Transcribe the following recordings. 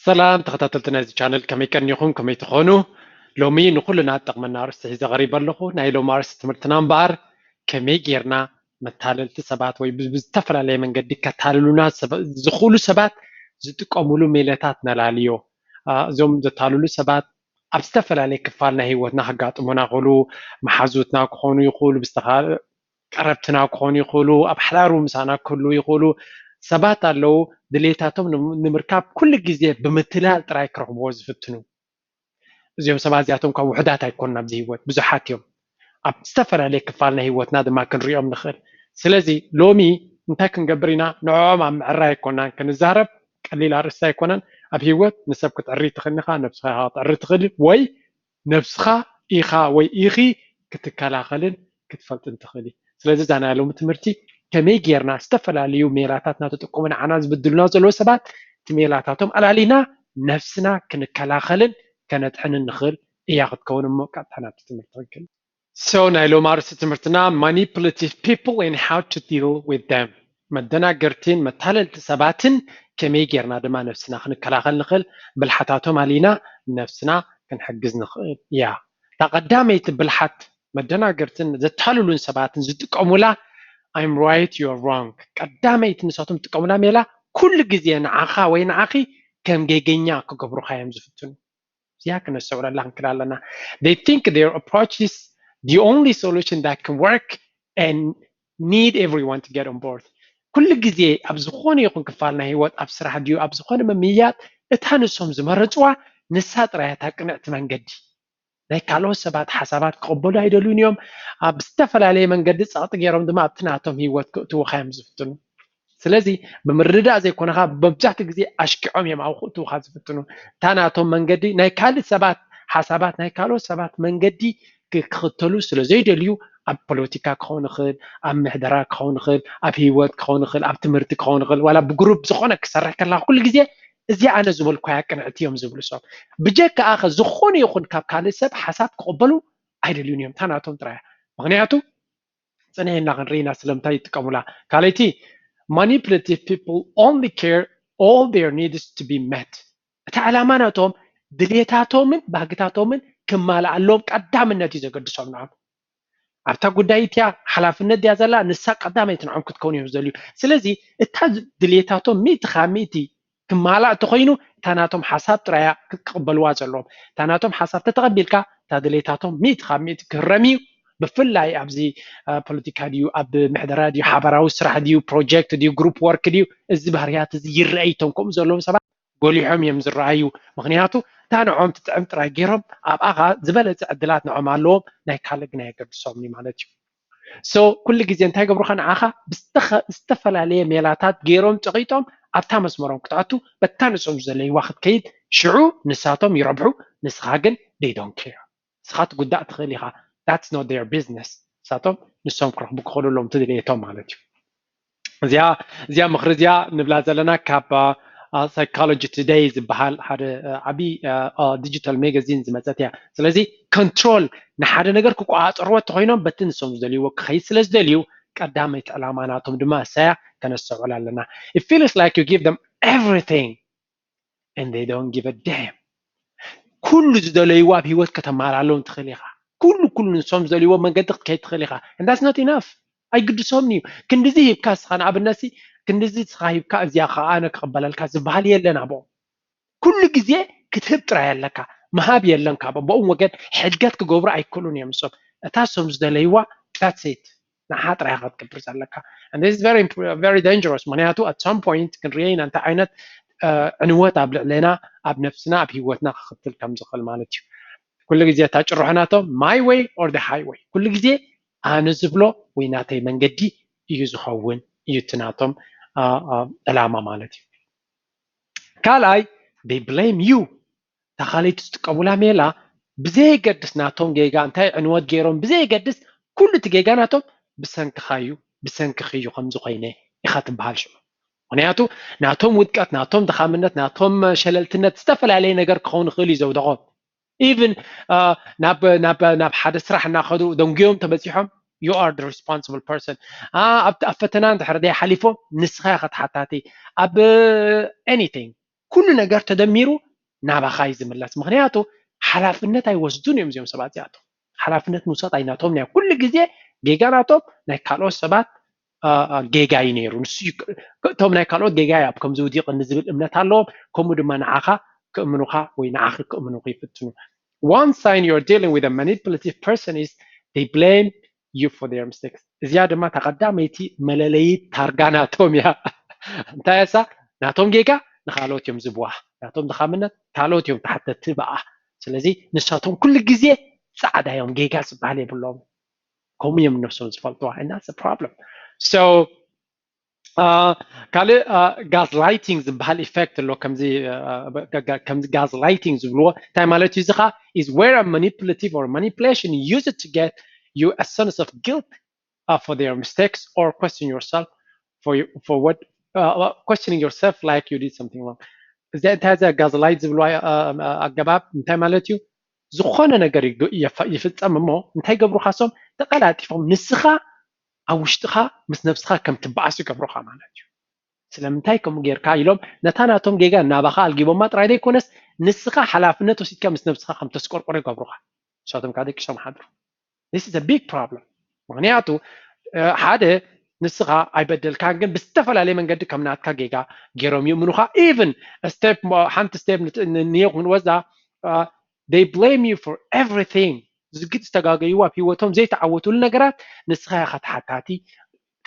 ሰላም ተኸታተልቲ ናይዚ ቻነል፣ ከመይ ቀኒኹም? ከመይ ትኾኑ? ሎሚ ንኹልና ዝጠቕመና ኣርእስቲ ሒዘ ቀሪበ ኣለኹ። ናይ ሎሚ ኣርእስቲ ትምህርትና እምበኣር ከመይ ጌርና መታለልቲ ሰባት ወይ ብ-፣ ብዝተፈላለየ መንገዲ ከታልሉና ዝኽእሉ ሰባት ዝጥቀሙሉ ሜለታት ነላልዮ። እዞም ዘታልሉ ሰባት ኣብ ዝተፈላለየ ክፋል ናይ ህይወትና ከጋጥሙና ይኽእሉ። መሓዙትና ክኾኑ ይኽእሉ፣ ብዝተኻ-፣ ቀረብትና ክኾኑ ይኽእሉ፣ ኣብ ሓዳሩ ምሳና ክህሉ ይኽእሉ ሰባት ኣለዉ። ድሌታቶም ንምርካብ ኩሉ ግዜ ብምትላል ጥራይ ክረኽብዎ ዝፍትኑ። እዚኦም ሰባት እዚኣቶም ካብ ውሕዳት ኣይኮኑን ኣብዚ ህይወት፣ ብዙሓት እዮም። ኣብ ዝተፈላለየ ክፋል ናይ ህይወትና ድማ ክንሪኦም ንኽእል። ስለዚ ሎሚ እንታይ ክንገብር ኢና? ንዕኦም ኣብ ምዕራይ ኣይኮናን ክንዛረብ፣ ቀሊል ኣርእስቲ ኣይኮነን። ኣብ ህይወት ንሰብ ክትዕሪ ትኽእል ኢኻ፣ ነብስኻ ኢኻ ክትዕሪ ትኽእል፣ ወይ ነብስኻ ኢኻ ወይ ኢኺ ክትከላኸልን ክትፈልጥን ትኽእል እዩ። ስለዚ እዛ ናይ ሎሚ ትምህርቲ ከመይ ጌርና ዝተፈላለዩ ሜላታትና ተጠቀሙ ንዓና ዝብድሉና ዘለዉ ሰባት እቲ ሜላታቶም ኣላሊና ነብስና ክንከላኸልን ከነድሕንን ንኽእል እያ ክትከውን። እሞ ቀጥታ ናብቲ ትምህርቲ ክንክል። So ናይ ሎሚ ኣርእስቲ ትምህርትና manipulative people and how to deal with them፣ መደናገርትን መታለልቲ ሰባትን ከመይ ጌርና ድማ ነብስና ክንከላኸል ንኽእል፣ ብልሓታቶም ኣሊና ነብስና ክንሕግዝ ንኽእል እያ። እታ ቀዳመይቲ ብልሓት መደናገርትን ዘታልሉን ሰባትን ዝጥቀሙላ I'm right, you're wrong። ቀዳመይቲ ንሳቶም ዝጥቀሙላ ሜላ ኩሉ ግዜ ንዓኻ ወይ ንዓኺ ከም ጌገኛ ክገብሩኻ እዮም ዝፍትኑ። እዚኣ ክነስተውዕለላ ክንክእል ኣለና። They think their approach is the only solution that can work and need everyone to get on board። ኩሉ ግዜ ኣብ ዝኾነ ይኹን ክፋል ናይ ህይወት፣ ኣብ ስራሕ ድዩ ኣብ ዝኾነ ምምይያጥ፣ እታ ንሶም ዝመረፅዋ ንሳ ጥራይ እታ ቅንዕቲ መንገዲ። ናይ ካልኦት ሰባት ሓሳባት ክቕበሉ ኣይደልዩን እዮም። ኣብ ዝተፈላለየ መንገዲ ጸቕጢ ገይሮም ድማ ኣብቲ ናቶም ህይወት ክእትዉኻ እዮም ዝፍትኑ። ስለዚ ብምርድዳእ ዘይኮነኻ መብዛሕትኡ ግዜ ኣሽኪዖም እዮም ኣብኡ ክእትዉኻ ዝፍትኑ። እታ ናቶም መንገዲ ናይ ካልእ ሰባት ሓሳባት ናይ ካልኦት ሰባት መንገዲ ክኽተሉ ስለ ዘይደልዩ ኣብ ፖለቲካ ክኸውን ይኽእል፣ ኣብ ምሕደራ ክኸውን ይኽእል፣ ኣብ ህይወት ክኸውን ይኽእል፣ ኣብ ትምህርቲ ክኸውን ይኽእል፣ ዋላ ብግሩፕ ዝኾነ ክሰርሕ ከለኻ ኩሉ ግዜ እዚ ኣነ ዝበልኳያ ቅንዕቲ እዮም ዝብሉ ሰብ ብጀካ ኣኸ ዝኾነ ይኹን ካብ ካልእ ሰብ ሓሳብ ክቕበሉ ኣይደልዩን እዮም። እታ ናቶም ጥራይ ምኽንያቱ ጽንሕ ኢልና ክንርኢና ስለምንታይ ይጥቀሙላ። ካልኣይቲ manipulative people only care all their needs to be met። እቲ ዕላማ ናቶም ድሌታቶምን ባህግታቶምን ክማልኣሎም ቀዳምነት እዩ ዘገድሶም ንዖም። ኣብታ ጉዳይ እቲያ ሓላፍነት ድያ ዘላ ንሳ ቀዳመይቲ ንዖም ክትከውን እዮም ዝደልዩ። ስለዚ እታ ድሌታቶም ሚእቲ ካብ ሚእቲ ክማላእ እንተኮይኑ እታ ናቶም ሓሳብ ጥራያ ክቕበልዋ ዘለዎም። እታ ናቶም ሓሳብ ተተቐቢልካ እታ ድሌታቶም ሚእቲ ካብ ሚእቲ ክህረም እዩ። ብፍላይ ኣብዚ ፖለቲካ ድዩ ኣብ ምሕደራ ድዩ ሓበራዊ ስራሕ ድዩ ፕሮጀክት ድዩ ግሩፕ ወርክ ድዩ እዚ ባህርያት እዚ ይረኣይ እቶም ከምኡ ዘለዎም ሰባት ጎሊሖም እዮም ዝረኣዩ። ምክንያቱ እታ ንዖም ትጥዕም ጥራይ ገይሮም ኣብኣኻ ዝበለፀ ዕድላት ንዖም ኣለዎም ናይ ካልእ ግን ኣየገድሶም እዩ ማለት እዩ። So ኩሉ ግዜ እንታይ ገብሩኻ ንዓኻ ብዝተፈላለየ ሜላታት ገይሮም ፀቂጦም ኣብታ መስመሮም ክትኣቱ በታ ንሶም ዝደለይዋ ክትከይድ ሽዑ ንሳቶም ይረብሑ ንስኻ ግን they don't care። ንስኻ ትጉዳእ ትኽእል ኢኻ። That's not their business። ንሳቶም ንሶም ክረኽቡ ክኽእሉ ኣለዎም ትድልየቶም ማለት እዩ። እዚኣ እዚኣ ምኽሪ እዚኣ ንብላ ዘለና ካብ ሳይኮሎጂ ቱደይ ዝበሃል ሓደ ዓብዪ ዲጂታል ሜጋዚን ዝመፀት እያ። ስለዚ ኮንትሮል ንሓደ ነገር ክቆፃፀርዎ እንተኮይኖም በቲ ንሶም ዝደልይዎ ክኸይድ ስለ ዝደልዩ ቀዳመይቲ ዕላማ ናቶም ድማ እሳያ ከነስተውዕል ኣለና። It feels like you give them everything and they don't give a damn። ኩሉ ዝደለይዎ ኣብ ህይወት ከተማላለዎም ትኽእል ኢኻ። ኩሉ ኩሉ ንሶም ዝደልይዎ መንገዲ ክትከይድ ትኽእል ኢኻ። And that's not enough። ኣይግድሶምን እዩ። ክንድዚ ሂብካ እስኻ ንኣብነት ክንድዚ እስኻ ሂብካ እዚኣ ከዓ ኣነ ክቕበለልካ ዝበሃል የለን ኣብኦም። ኩሉ ግዜ ክትህብ ጥራይ ኣለካ። ምሃብ የለን ካብ ኣብኦም ወገን ሕድገት ክገብሩ ኣይክእሉን እዮም ንሶም። እታ ሶም ዝደለይዋ that's it። ንዓ ጥራይ ክትገብር ዘለካ። And this is very very dangerous። ምክንያቱ at some point ክንርኦ ኢና እንታይ ዓይነት ዕንወት ኣብ ልዕሌና ኣብ ነብስና ኣብ ህይወትና ክኽትል ከም ዝኽእል ማለት እዩ። ኩሉ ግዜ እታ ጭርሖ ናቶም my way or the highway። ኩሉ ግዜ ኣነ ዝብሎ ወይ ናተይ መንገዲ እዩ ዝኸውን እዩ እቲ ናቶም ዕላማ ማለት እዩ። ካልኣይ they blame you። እታ ካልኣይቲ ዝጥቀሙላ ሜላ ብዘየገድስ ናቶም ጌጋ እንታይ ዕንወት ገይሮም ብዘየገድስ ኩሉ እቲ ጌጋ ናቶም ብሰንክኻ እዩ ብሰንክኺ እዩ ከምዚ ኮይነ ኢኻ ትበሃል ሽዑ። ምክንያቱ ናቶም ውድቀት ናቶም ድኻምነት ናቶም ሸለልትነት ዝተፈላለየ ነገር ክኸውን ይኽእል እዩ ዘውደቖም። Even ናብ ናብ ናብ ሓደ ስራሕ እናኸዱ ደንጉዮም ተበፂሖም you are the responsible person። ኣብ ኣብ ፈተና እንድሕር ደይ ሓሊፎም ንስኻ ኢኻ ተሓታቲ ኣብ anything። ኩሉ ነገር ተደሚሩ ናባኻ እዩ ዝምለስ። ምኽንያቱ ሓላፍነት ኣይወስዱን እዮም እዚኦም ሰባት እዚኣቶም። ሓላፍነት ምውሳድ ኣይናቶም ናይ ኩሉ ግዜ ጌጋ ናቶም ናይ ካልኦት ሰባት ጌጋ እዩ ነይሩ። ንሱ እቶም ናይ ካልኦት ጌጋ እዩ ኣብ ከምዚ ውዲቕ ንዝብል እምነት ኣለዎም። ከምኡ ድማ ንዓኻ ክእምኑኻ ወይ ንዓኺ ክእምኑኺ ይፍትኑ። One sign you're dealing with a manipulative person is they blame you for their mistakes. እዚኣ ድማ ተቐዳመይቲ መለለይት ታርጋ ናቶም እያ። እንታይ እሳ ናቶም ጌጋ ንኻልኦት እዮም ዝብዋ። ናቶም ድኻምነት ካልኦት እዮም ተሓተቲ ብኣ። ስለዚ ንሳቶም ኩሉ ግዜ ጻዕዳ እዮም፣ ጌጋ ዝበሃል የብሎም። ከምኡ እዮም ነብሶም ዝፈልጥዋ። And that's a problem. So ካልእ ጋዝ ላይቲንግ ዝበሃል ኢፌክት ኣሎ። ከምዚ ጋዝ ላይቲንግ ዝብልዎ እንታይ ማለት እዩ? እዚ ኸዓ is where a manipulative or manipulation used to get you a sense of guilt uh, for their mistakes or question yourself for you, for what uh, questioning yourself like you did something wrong. እዚ እንታይ እዚ ጋዝ ላይት ዝብልዋ ኣገባብ እንታይ ማለት እዩ? ዝኾነ ነገር ይፍጸም እሞ እንታይ ገብሩኻ ሶም ተቀላጢፎም ንስኻ ኣብ ውሽጥኻ ምስ ነብስኻ ከም ትበኣስ ይገብሩኻ ማለት እዩ። ስለምንታይ ከምኡ ጌርካ ኢሎም ነታ ናቶም ጌጋ እናባኻ ኣልጊቦማ ጥራይ ዘይኮነስ ንስኻ ሓላፍነት ወሲድካ ምስ ነብስኻ ከም ተስቆርቆር ይገብሩኻ። ንሳቶም ከዓ ደቂሶም ሓድሩ። This is a big problem። ምኽንያቱ ሓደ ንስኻ ኣይበደልካን ግን ብዝተፈላለየ መንገዲ ከም ናትካ ጌጋ ገይሮም ይእምኑኻ። Even step ሓንቲ step ንዮ ክንወዛ they blame you for everything። ዝግድ ዝተጋገይዎ ኣብ ህይወቶም ዘይተዓወቱሉ ነገራት ንስኻ ኢኻ ተሓታቲ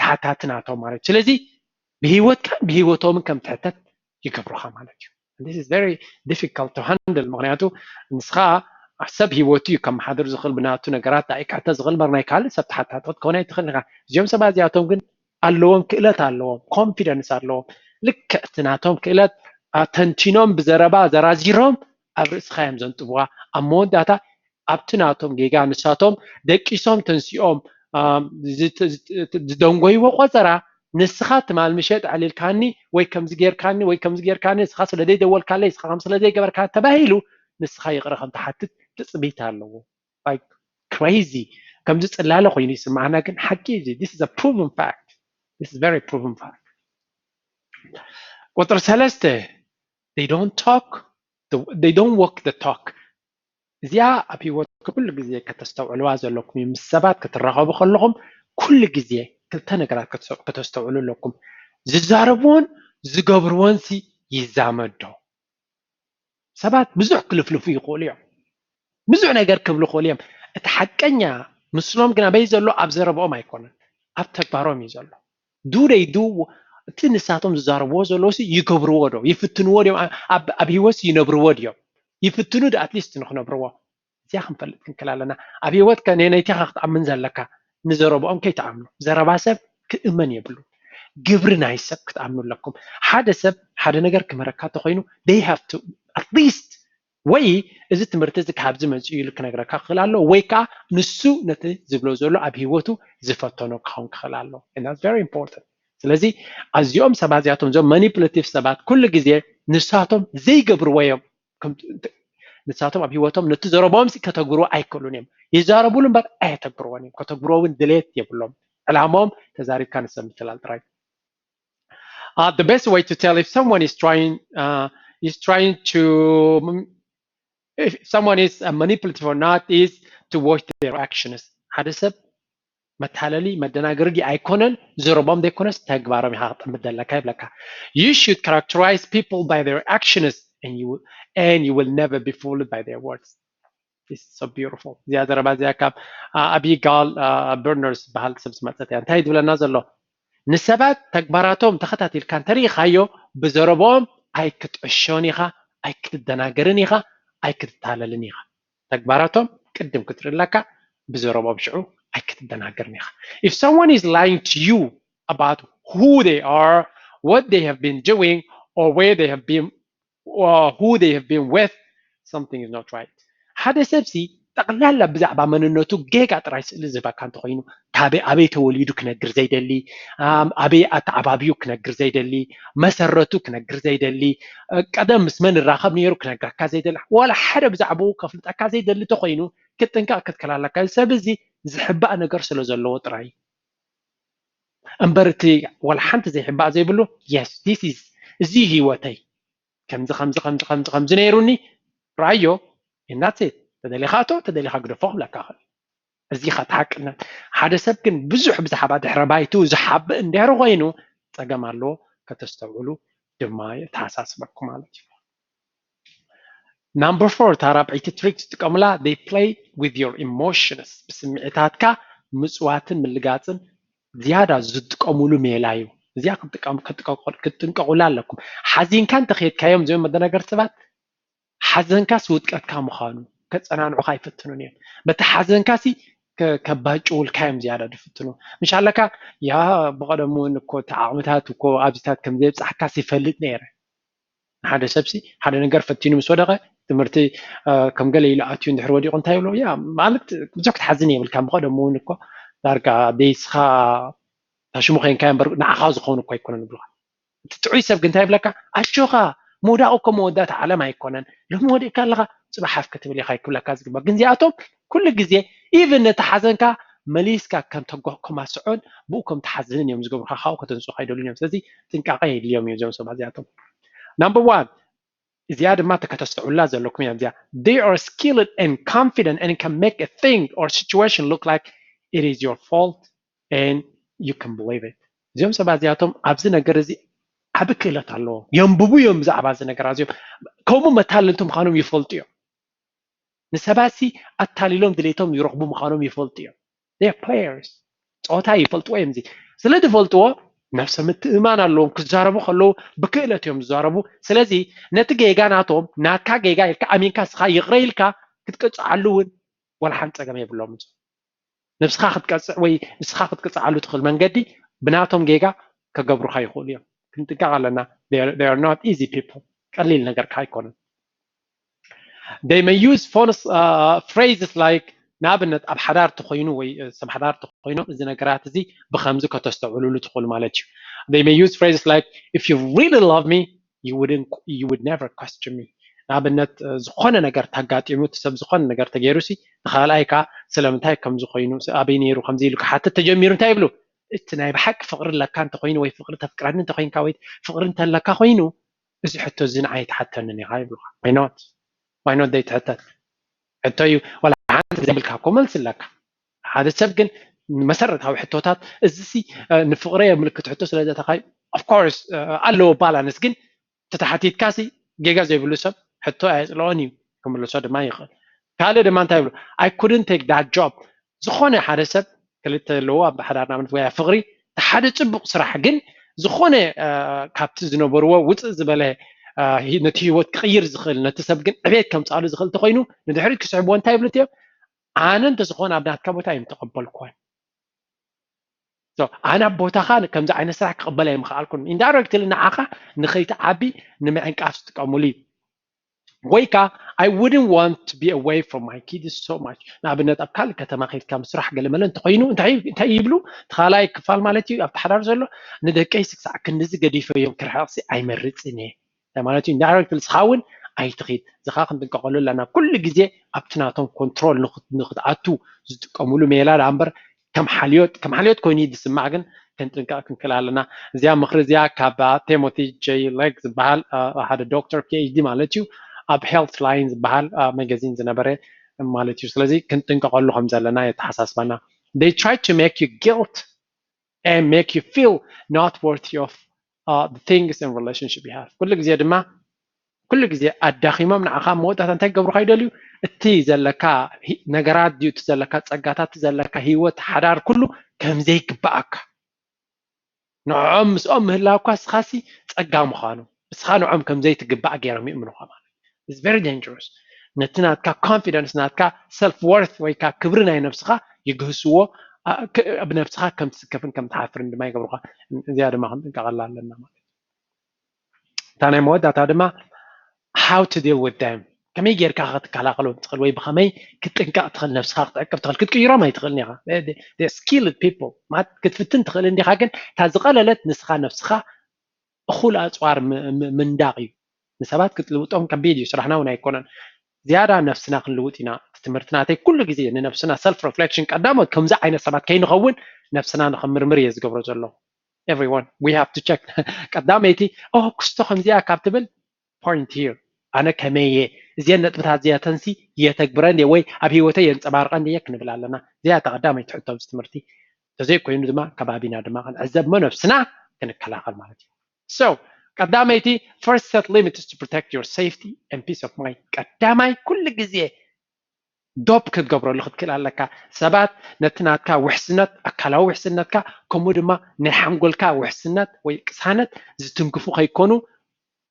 ተሓታቲ ናቶም ማለት እዩ። ስለዚ ብህይወትካን ብህይወቶምን ከም ትሕተት ይገብሩኻ ማለት እዩ። This is very difficult to handle። ምኽንያቱ ንስኻ ሰብ ህይወቱ እዩ ከመሓድር ዝኽእል ብናቱ ነገራት ዳኣ ክሕተት ዝኽእል በር ናይ ካልእ ሰብ ተሓታቲ ክትከውን ኣይትኽእል ኢኻ። እዚኦም ሰባት እዚኣቶም ግን ኣለዎም፣ ክእለት ኣለዎም፣ ኮንፊደንስ ኣለዎም። ልክዕ እቲ ናቶም ክእለት ተንቲኖም ብዘረባ ዘራዚሮም ኣብ ርእስኻ እዮም ዘንጥብዋ። ኣብ መወዳእታ ኣብቲ ናቶም ጌጋ ንሳቶም ደቂሶም ተንሲኦም ዝደንጎይዎ ቆፀራ ንስኻ ትማል ምሸት ኣዕሊልካኒ ወይ ከምዚ ጌርካኒ ወይ ከምዚ ጌርካኒ ንስኻ ስለ ዘይደወልካለይ ንስኻ ከም ስለ ዘይገበርካ ተባሂሉ ንስኻ ይቕረ ከም ትሓትት ትፅቢት ኣለዎ። Like crazy። ከምዚ ፅላለ ኮይኑ ይስማዓና ግን ሓቂ እዩ። This is a proven fact. This is very proven fact. ቁፅሪ ሰለስተ they don't talk they don't walk the talk። እዚኣ ኣብ ህይወት ኩሉ ግዜ ከተስተውዕልዋ ዘለኩም እዩ። ምስ ሰባት ክትራኸቡ ከለኹም ኩሉ ግዜ ክልተ ነገራት ከተስተውዕሉ ኣለኩም። ዝዛረብዎን ዝገብርዎን ሲ ይዛመድ ዶ? ሰባት ብዙሕ ክልፍልፉ ይኽእሉ እዮም። ብዙሕ ነገር ክብሉ ይኽእሉ እዮም። እቲ ሓቀኛ ምስሎም ግን ኣበይ ዘሎ? ኣብ ዘረብኦም ኣይኮነን፣ ኣብ ተግባሮም እዩ ዘሎ። Do they do እቲ ንሳቶም ዝዛረብዎ ዘለዉ ሲ ይገብርዎ ዶ? ይፍትንዎ ድዮም? ኣብ ህይወት ይነብርዎ ድዮም? ይፍትኑ ዶ ኣትሊስት ንክነብርዎ? እዚኣ ክንፈልጥ ክንክል ኣለና። ኣብ ህይወትካ ነነይቲኻ ክትኣምን ዘለካ ንዘረብኦም ከይትኣምኑ። ዘረባ ሰብ ክእመን የብሉ። ግብሪ ናይ ሰብ ክትኣምኑ ኣለኩም። ሓደ ሰብ ሓደ ነገር ክመረካ ተኮይኑ they have to at least ወይ እዚ ትምህርቲ እዚ ካብዚ መፅኡ ኢሉ ክነግረካ ክኽእል ኣሎ ወይ ከዓ ንሱ ነቲ ዝብሎ ዘሎ ኣብ ህይወቱ ዝፈተኖ ክኸውን ክኽእል ኣሎ። Very important። ስለዚ ኣዚኦም ሰባት እዚኣቶም እዞም ማኒፕሌቲቭ ሰባት ኩሉ ግዜ ንሳቶም ዘይገብርዎ እዮም። ንሳቶም ኣብ ህይወቶም ነቲ ዘረቦም ከተግብርዎ ኣይክእሉን እዮም። ይዛረቡሉ እምበር ኣየተግብርዎን እዮም። ከተግብርዎ እውን ድሌት የብሎም። ዕላማኦም ተዛሪብካ ንሰብ ምትላል ጥራይ። Uh, the best way to tell if someone is trying uh, is trying to if someone is uh, manipulative or not is to watch their actions። ሓደ ሰብ መታለሊ መደናገሪ ድዩ ኣይኮነን፣ ዘረቦም ዘይኮነስ ተግባሮም ኢኻ ክጥምት ዘለካ ይብለካ። You should characterize people by their actions and you and you will never be fooled by their words. It's so beautiful። እዚኣ ዘረባ እዚኣ ካብ ኣቢጋል በርነርስ ዝበሃል ሰብ ዝመፀት እያ። እንታይ ትብለና ዘሎ? ንሰባት ተግባራቶም ተኸታቲልካ እንተሪኢኻዮ ብዘረብኦም ኣይክትዕሾን ኢኻ፣ ኣይክትደናገርን ኢኻ፣ ኣይክትታለልን ኢኻ። ተግባራቶም ቅድም ክትርኢ ኣለካ፣ ብዘረብኦም ሽዑ ኣይክትደናገርን ኢኻ። If someone is lying to you about who they are, what they have been doing, or where they have been or who they have been with, something is not right። ሓደ ሰብሲ ጠቕላላ ብዛዕባ መንነቱ ጌጋ ጥራይ ስእሊ ዝህበካ እንተኮይኑ፣ ካበይ ኣበይ ተወሊዱ ክነግር ዘይደሊ፣ ኣበይ ኣተዓባቢኡ ክነግር ዘይደሊ፣ መሰረቱ ክነግር ዘይደሊ፣ ቀደም ምስ መን ይራኸብ ነይሩ ክነግረካ ዘይደሊ፣ ዋላ ሓደ ብዛዕባኡ ከፍልጠካ ዘይደሊ ተኮይኑ ክትጥንቀቕ ክትክል ኣለካ። እዚ ሰብ እዚ ዝሕባእ ነገር ስለ ዘለዎ ጥራይ እምበር እቲ ዋላ ሓንቲ ዘይሕባእ ዘይብሉ yes this is እዚ ህይወተይ ከምዚ ከምዚ ከምዚ ከምዚ ከምዚ ነይሩኒ፣ ራዮ እናት ተደሊኻ እቶ ተደሊኻ ግደፎ ክብለካ ኽእል። እዚ ኻት ሓቅነት። ሓደ ሰብ ግን ብዙሕ ብዛዕባ ድሕረ ባይቱ ዝሓብእ እንድሕር ኮይኑ፣ ጸገም ኣለዎ። ከተስተውዕሉ ድማ የተሓሳስበኩም ማለት እዩ። ናምበር ፎር፣ እታ ራብዐይቲ ትሪክ ዝጥቀሙላ፣ they play with your emotions፣ ብስምዒታትካ ምፅዋትን ምልጋፅን ዝያዳ ዝጥቀሙሉ ሜላ እዩ። እዚኣ ክትጥቀም ክትጥቀቁ- ክትጥንቀቁላ ኣለኩም። ሓዚንካ እንተኸየድካዮም እዚኦም መደናገርቲ ሰባት፣ ሓዘንካስ ውድቀትካ ምዃኑ ከፀናንዑካ ኣይፍትኑን እዮም። በቲ ሓዘንካሲ ከ- ከባጭውልካ እዮም ዝያዳ ዝፍትኑ። ምሽ ኣለካ ያ ብቐደም እውን እኮ እቲ ዓቕምታት እኮ ኣብዚታት ከም ዘየብፃሕካስ ይፈልጥ ነይረ። ንሓደ ሰብሲ ሓደ ነገር ፈቲኑ ምስ ወደቐ ትምህርቲ ከም ገለ ኢሉ ኣትዩ እንድሕር ወዲቑ እንታይ ይብሎ ያ ማለት ብዙሕ ክትሓዝን የብልካ። ብቐደሙ እውን እኮ ዳርጋ ደይስኻ ታሽሙ ኮይንካ እምበር ንዓኻ ዝኸውን እኮ ኣይኮነን ይብልካ። እቲ ጥዑይ ሰብ ግን እንታይ ይብለካ? ኣጆኻ ምውዳቕ እኮ መወዳእታ ዓለም ኣይኮነን። ሎሚ ወዲቕካ ኣለኻ ጽባሕ ሓፍ ክትብል ኢኻ ይክብለካ ዝግባእ። ግን እዚኣቶም ኩሉ ግዜ ኢቭን ነቲ ሓዘንካ መሊስካ ከም ተጓ- ከማስዖን ብኡ ከም ትሓዝንን እዮም ዝገብሩካ። ካብኡ ከተንስኡካ ኣይደልዩን እዮም። ስለዚ ጥንቃቐ የድልዮም እዩ እዞም ሰባት እዚኣቶም። ናምበር ዋን እዚኣ ድማ ተከተስተውዕላ ዘለኩም እያ። እዚኣ they are skilled and confident and can make a thing or situation look like it is your fault and you can believe it። እዚኦም ሰባት እዚኣቶም ኣብዚ ነገር እዚ ዓቢ ክእለት ኣለዎም። የንብቡ እዮም ብዛዕባ እዚ ነገር ኣዝዮም ከምኡ መታለልቲ ምዃኖም ይፈልጡ እዮም። ንሰባትሲ ኣታሊሎም ድሌቶም ይረኽቡ ምዃኖም ይፈልጡ እዮም። They are players። ጸወታ ይፈልጥዎ እዮም። እዚ ስለ ዝፈልጥዎ ነብሰ ምትእማን ኣለዎም። ክዛረቡ ከለዉ ብክእለት እዮም ዝዛረቡ። ስለዚ ነቲ ጌጋ ናቶም ናትካ ጌጋ ኢልካ ኣሚንካ ስኻ ይቕረ ኢልካ ክትቅጽዓሉ እውን ወላ ሓንቲ ጸገም የብሎም። ንስኻ ክትቀጽዕ ወይ ንስኻ ክትቅጽዓሉ ትኽእል መንገዲ ብናቶም ጌጋ ከገብሩኻ ይኽእሉ እዮም። ክንጥንቀቕ ኣለና። They are not easy people። ቀሊል ነገር ከኣ ኣይኮነን። They may use phone phrases like ንኣብነት ኣብ ሓዳር ተኮይኑ ወይ ሰብ ሓዳር ተኮይኖም እዚ ነገራት እዚ ብከምዚ ከተስተውዕሉሉ ትኽእሉ ማለት እዩ። They may use phrases like if you really love me you wouldn't you would never question me። ንኣብነት ዝኾነ ነገር ተጋጢሙ እቲ ሰብ ዝኾነ ነገር ተገይሩ ሲ ንካልኣይ ከዓ ስለምንታይ ከምዚ ኮይኑ ኣበይ ነይሩ ከምዚ ኢሉ ክሓትት ተጀሚሩ እንታይ ይብሉ? እቲ ናይ ብሓቂ ፍቅሪ ኣለካ እንተኮይኑ ወይ ፍቅሪ ተፍቅረኒ እንተኮይንካ ወይ ፍቅሪ እንተለካ ኮይኑ እዚ ሕቶ እዚ ንዓይ ትሓተንን ኢኻ ይብሉካ። Why not? Why not ዘይትሕተት? ሕቶ እዩ። ዋላ ሓንቲ ዘይብልካ እኮ መልሲ ኣለካ። ሓደ ሰብ ግን መሰረታዊ ሕቶታት እዚ ሲ ንፍቅሪ የምልክት ሕቶ ስለ ዘተካዩ of course ኣለዎ balance ግን ተተሓቲትካ ሲ ጌጋ ዘይብሉ ሰብ ሕቶ ኣየፅልኦን እዩ ክምልሶ ድማ ይኽእል። ካልእ ድማ እንታይ ይብሉ? I couldn't take that job። ዝኾነ ሓደ ሰብ ክልተ ኣለዎ ኣብ ሓዳር ንኣብነት ወይ ኣብ ፍቅሪ ሓደ ፅቡቅ ስራሕ ግን ዝኾነ ካብቲ ዝነበርዎ ውፅእ ዝበለ ነቲ ህይወት ክቕይር ዝኽእል ነቲ ሰብ ግን ዕቤት ከምፅኣሉ ዝኽእል እንተኮይኑ ንድሕሪት ክስሕብዎ እንታይ ይብሉ እዮም? ኣነ እንተዝኾን ኣብ ናትካ ቦታ ኣይምተቐበልኩዎን። ኣነ ኣብ ቦታኻ ከምዚ ዓይነት ስራሕ ክቕበል ኣይምኽኣልኩን። Indirectly ንዓኻ ንኸይትዓቢ ንምዕንቃፍ ዝጥቀሙሉ እዩ። ወይ ከዓ I wouldn't want to be away from my kids so much። ንኣብነት ኣብ ካልእ ከተማ ከይድካ ምስራሕ ገለመለ እንተኮይኑ እንታይ ይብሉ? እቲ ካልኣይ ክፋል ማለት እዩ ኣብቲ ሓዳር ዘሎ ንደቀይ ስክሳዕ ክንድዚ ገዲፈዮም ክርሕቕሲ ኣይመርፅን እየ። እንታይ ማለት እዩ? Indirectly ንስኻ እውን ኣይትኺድ። እዚ ከዓ ክንጥንቀቐሉ ኣለና። ኩሉ ግዜ ኣብቲ ናቶም ኮንትሮል ንክትኣቱ ዝጥቀሙሉ ሜላ ደኣ እምበር ከም ሓልዮት ከም ሓልዮት ኮይኑ እዩ ዝስማዕ ግን ክንጥንቀቕ ክንክእል ኣለና። እዚኣ ምኽሪ እዚኣ ካብ ቴሞቲ ጀይ ሌግ ዝበሃል ሓደ ዶክተር ፒኤችዲ ማለት እዩ ኣብ ሄልት ላይን ዝበሃል መገዚን ዝነበረ ማለት እዩ። ስለዚ ክንጥንቀቐሉ ከም ዘለና የተሓሳስበና። They try to make you guilt and make you feel not worthy of things in relationship you have። ኩሉ ግዜ ድማ ኩሉ ግዜ ኣዳኺሞም ንዓኻ መወዳእታ እንታይ ክገብሩካ ይደልዩ? እቲ ዘለካ ነገራት ድዩ እቲ ዘለካ ጸጋታት እቲ ዘለካ ህይወት ሓዳር ኩሉ ከም ዘይግባኣካ ንዕኦም ምስኦም ምህላውካ ስኻሲ ጸጋ ምዃኑ ንስኻ ንዕኦም ከም ዘይትግባእ ገይሮም ይእምኑኻ ማለት is very dangerous። ነቲ ናትካ ኮንፊደንስ ናትካ ሰልፍ ወርት ወይ ከዓ ክብሪ ናይ ነብስኻ ይግህስዎ። ብነብስኻ ከም ትስከፍን ከም ትሓፍርን ድማ ይገብሩኻ። እዚኣ ድማ ክንጥንቀቐላ ኣለና ማለት እዩ። እታ ናይ መወዳእታ ድማ how to deal with them ከመይ ጌርካ ክትከላኸሎም ትኽእል ወይ ብኸመይ ክትጥንቀቕ ትኽእል ነብስኻ ክትዕቅብ ትኽእል ክትቅይሮም ኣይትኽእልን ኢኻ። Skilled people ማለት ክትፍትን ትኽእል እንዲኻ ግን እታ ዝቐለለት ንስኻ ነብስኻ እኹል ኣፅዋር ምንዳቕ እዩ። ንሰባት ክትልውጦም ከቢድ እዩ ስራሕና እውን ኣይኮነን። ዝያዳ ነብስና ክንልውጥ ኢና። እቲ ትምህርቲ ናተይ ኩሉ ግዜ ንነብስና ሰልፍ ሪፍሌክሽን ቀዳሞት ከምዚ ዓይነት ሰባት ከይንኸውን ነብስና ንኸምርምር እየ ዝገብሮ ዘለኹ። Everyone we have to check ቀዳመይቲ ክስቶ ከምዚኣ ካብ ትብል point here? ኣነ ከመይ እየ እዚአን ነጥብታት እዚኣተንሲ የተግብረን ድየ ወይ ኣብ ህይወተይ የንፀባርቀን ድየ ክንብል ኣለና። እዚኣ እታ ቀዳመይቲ ሕቶ ኣብዚ ትምህርቲ። ተዘይኮይኑ ድማ ከባቢና ድማ ክንዕዘብ እሞ ነብስና ክንከላኸል ማለት እዩ። So ቀዳመይቲ first set limits to protect your safety and peace of mind። ቀዳማይ ኩሉ ግዜ ዶብ ክትገብረሉ ክትክእል ኣለካ። ሰባት ነቲ ናትካ ውሕስነት፣ ኣካላዊ ውሕስነትካ ከምኡ ድማ ናይ ሓንጎልካ ውሕስነት ወይ ቅሳነት ዝትንክፉ ከይኮኑ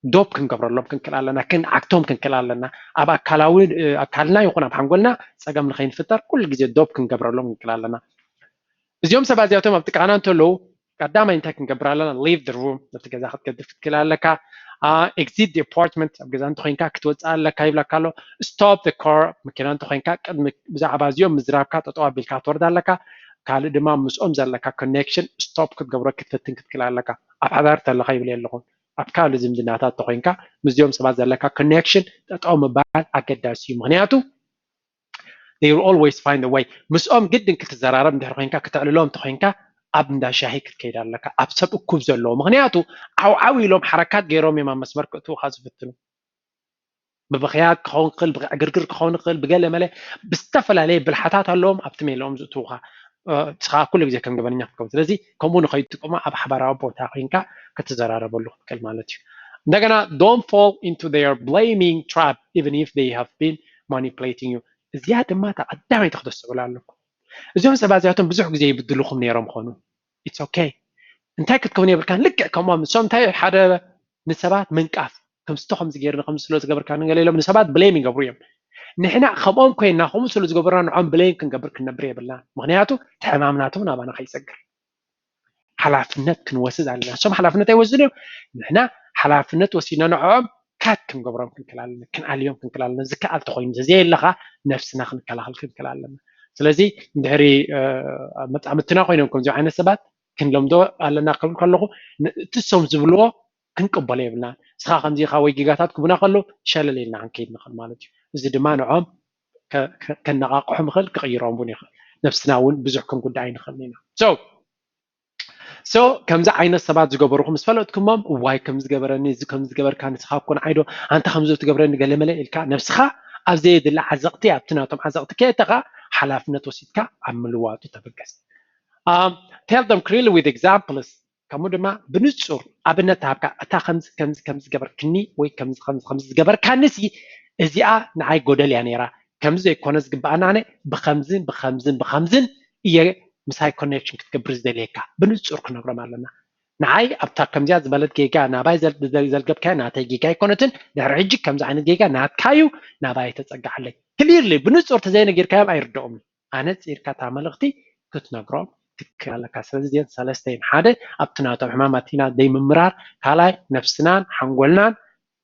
ዶብ ክንገብረሎም ክንክእል ኣለና፣ ክንዓግቶም ክንክእል ኣለና። ኣብ ኣካላዊ ኣካልና ይኹን ኣብ ሓንጎልና ፀገም ንኸይንፍጠር ኩሉ ግዜ ዶብ ክንገብረሎም ክንክእል ኣለና። እዚኦም ሰባት እዚኣቶም ኣብ ጥቃና እንተለዉ ቀዳማይ እንታይ ክንገብር ኣለና? Leave the room፣ ነቲ ገዛ ክትገድፍ ክትክእል ኣለካ። Exit the apartment፣ ኣብ ገዛ እንተኮይንካ ክትወፅእ ኣለካ ይብለካ ኣሎ። Stop the car፣ መኪና እንተኮይንካ ቅድሚ ብዛዕባ እዚኦም ምዝራብካ ጠጠው ኣቢልካ ክትወርድ ኣለካ። ካልእ ድማ ምስኦም ዘለካ connection stop ክትገብሮ ክትፈትን ክትክእል ኣለካ። ኣብ ሓዳር ተለካ ይብል ኣለኹ፣ ኣብ ካልእ ዝምድናታት ተኮይንካ ምስዚኦም ሰባት ዘለካ connection ጠጠው ምባል ኣገዳሲ እዩ። ምክንያቱ they will always find a way። ምስኦም ግድን ክትዘራረብ እንድሕር ኮይንካ፣ ክተዕልሎም እንተኮይንካ ኣብ እንዳ ሻሂ ክትከይድ ኣለካ፣ ኣብ ሰብ እኩብ ዘለዎ። ምክንያቱ ዓውዓው ኢሎም ሓረካት ገይሮም እዮም ኣብ መስመር ክእትውካ ዝፍትኑ። ብብክያት ክኸውን ክእል፣ ብዕግርግር ክኸውን ክእል፣ ብገለ መለ ብዝተፈላለየ ብልሓታት ኣለዎም ኣብቲ ሜለኦም ዝእትውካ። ንስኻ ኩሉ ግዜ ከም ገበነኛ ክትከውን። ስለዚ ከምኡ ንኸይትጥቀሞ ኣብ ሓባራዊ ቦታ ኮይንካ ክትዘራረበሉ ክትክእል ማለት እዩ። እንደገና don't fall into their blaming trap even if they have been manipulating you። እዚኣ ድማ እታ ቀዳመይቲ ክተስተውዕላ ኣለኩም። እዚኦም ሰባት እዚኣቶም ብዙሕ ግዜ ይብድልኹም ነይሮም ኾኑ። It's okay። እንታይ ክትከውን የብልካን። ልክዕ ከምኦም ንሶም እንታይ ሓደ ንሰባት ምንቃፍ ከምስቶ ከምዚ ገይርኒ ከምዚ ስለ ዝገበርካ ንገለ ኢሎም ንሰባት blame ይገብሩ እዮም። ንሕና ከምኦም ኮይና ከምኡ ስለ ዝገበሩና ንዖም blame ክንገብር ክንነብር የብልና። ምክንያቱ እቲ ሕማም ናቶም ናባና ከይሰግር ሓላፍነት ክንወስድ ኣለና። እሶም ሓላፍነት ኣይወስድን እዮም። ንሕና ሓላፍነት ወሲድና ንዕኦም ካት ክንገብሮም ክንክእል ኣለና፣ ክንኣልዮም ክንክእል ኣለና። ዝከኣል ተኮይኑ ተዘየለካ ነፍስና ክንከላኸል ክንክእል ኣለና። ስለዚ እንድሕሪ መጻምትና ኮይኖም ከምዚ ዓይነት ሰባት ክንለምዶ ኣለና ክብል ከለኹ እቲ እሶም ዝብልዎ ክንቅበሎ የብልና። ንስኻ ከምዚ ኢኻ ወይ ጌጋታት ክቡና ከሎ ሸለል ኢልና ክንከይድ ንኽእል ማለት እዩ። እዚ ድማ ንዖም ከነቓቕሖም ይኽእል፣ ክቕይሮም እውን ይኽእል። ነብስና እውን ብዙሕ ክንጉዳእ ኣይንኽእልን ኢና። So so ከምዚ ዓይነት ሰባት ዝገበሩኹ ምስ ፈለጥኩሞም እዋይ ከም ዝገበረኒ እዚ ከም ዝገበርካ ንስኻ እኮ ንዓይዶ ኣንታ ከምዚ ትገብረኒ ገለመለ ኢልካ ነብስኻ ኣብ ዘየድሊ ዓዘቕቲ ኣብቲ ናቶም ዓዘቕቲ ከየተኻ ሓላፍነት ወሲድካ ኣብ ምልዋጡ ተበገስ። Tell them clearly with examples። ከምኡ ድማ ብንጹር ኣብነት ሃብካ፣ እታ ከምዚ ከምዚ ከምዚ ገበርክኒ ወይ ከምዚ ከምዚ ከምዚ ዝገበርካኒ ሲ እዚኣ ንዓይ ጎደል እያ ነይራ፣ ከምዚ ዘይኮነ ዝግብኣና ኣነ ብከምዝን ብከምዝን ብከምዝን እየ ምሳይ ኮኔክሽን ክትገብር ዝደልየካ። ብንጹር ክነግሮም ኣለና። ንዓይ ኣብታ ከምዚኣ ዝበለት ጌጋ ናባይ ዘልገብካያ ናተይ ጌጋ ኣይኮነትን፣ ድሕሪ ሕጂ ከምዚ ዓይነት ጌጋ ናትካዩ ናባይ ተጸጋዓለይ። ክሊርሊ ብንጹር ተዘይነጊርካዮም ኣይርድኦም። ኣነጺርካ እታ መልእኽቲ ክትነግሮም ትክእል ኣለካ። ስለዚ እዚአን ሰለስተ እየን። ሓደ ኣብቲ ናቶም ሕማም ኣቲና ዘይምምራር፣ ካልኣይ ነብስናን ሓንጎልናን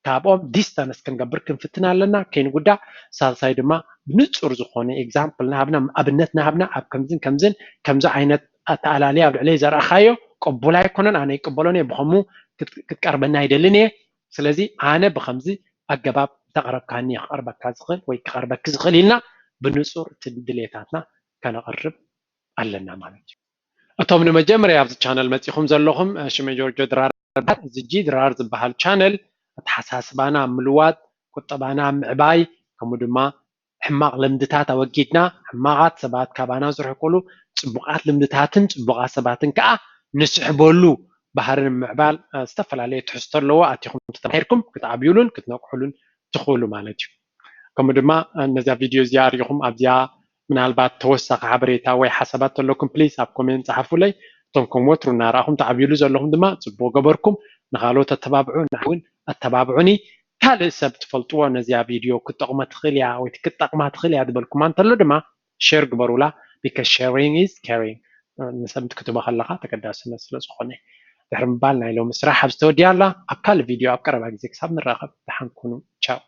ካብኦም ዲስታንስ ክንገብር ክንፍትን ኣለና ከይንጉዳእ፣ ሳልሳይ ድማ ብንጹር ዝኾነ ኤግዛምፕል ናሃብና ኣብነት ናሃብና ኣብ ከምዝን ከምዝን ከምዚ ዓይነት ኣተኣላልያ ኣብ ልዕለይ ዘርኣኻዮ ቅቡል ኣይኮነን፣ ኣነ ይቅበሎን እየ፣ ብኸምኡ ክትቀርበኒ ኣይደልን እየ። ስለዚ ኣነ ብኸምዚ ኣገባብ እንተቕረብካኒ ክቐርበካ ዝኽእል ወይ ክቐርበኪ ዝኽእል ኢልና ብንጹር እቲ ድሌታትና ከነቕርብ ኣለና ማለት እዩ። እቶም ንመጀመርያ ኣብዚ ቻነል መጺኹም ዘለኹም ሽመይ ጆርጆ ድራር ይበሃል። እዚ ጂ ድራር ዝበሃል ቻነል ኣተሓሳስባና ኣብ ምልዋጥ፣ ቁጠባና ኣብ ምዕባይ፣ ከምኡ ድማ ሕማቕ ልምድታት ኣወጊድና ሕማቓት ሰባት ካባና ዝርሕቁሉ ጽቡቓት ልምድታትን ጽቡቓት ሰባትን ከኣ ንስሕበሉ ባህሪ ንምዕባል ዝተፈላለየ ትሕዝቶ ኣለዎ። ኣቲኹም ተተማሂርኩም ክትዓብዩሉን ክትነቅሑሉን ትኽእሉ ማለት እዩ። ከምኡ ድማ ነዚኣ ቪድዮ እዚኣ ሪኢኹም ኣብዚኣ ምናልባት ተወሳኺ ሓበሬታ ወይ ሓሳባት ተለኩም ፕሊስ ኣብ ኮሜንት ጸሓፉለይ። እቶም ከም ወትሩ እናረኣኹም ተዓብዩሉ ዘለኹም ድማ ጽቡቕ ገበርኩም። ንኻልኦት ኣተባብዑ፣ ንዓይ እውን ኣተባብዑኒ። ካልእ ሰብ ትፈልጥዎ ነዚኣ ቪድዮ ክትጠቕሞ ትኽእል እያ ወይ ክትጠቕማ ትኽእል እያ ዝበልኩማ እንተሎ ድማ ሼር ግበሩላ። Because sharing is caring። ንሰብ ክትህቦ ከለኻ ተገዳስነት ስለ ዝኾነ። ድሕሪ ምባል ናይ ሎሚ ስራሕ ኣብዚ ተወዲኣ ኣላ። ኣብ ካልእ ቪድዮ ኣብ ቀረባ ግዜ ክሳብ ንራኸብ ደሓን ኩኑ። ቻው።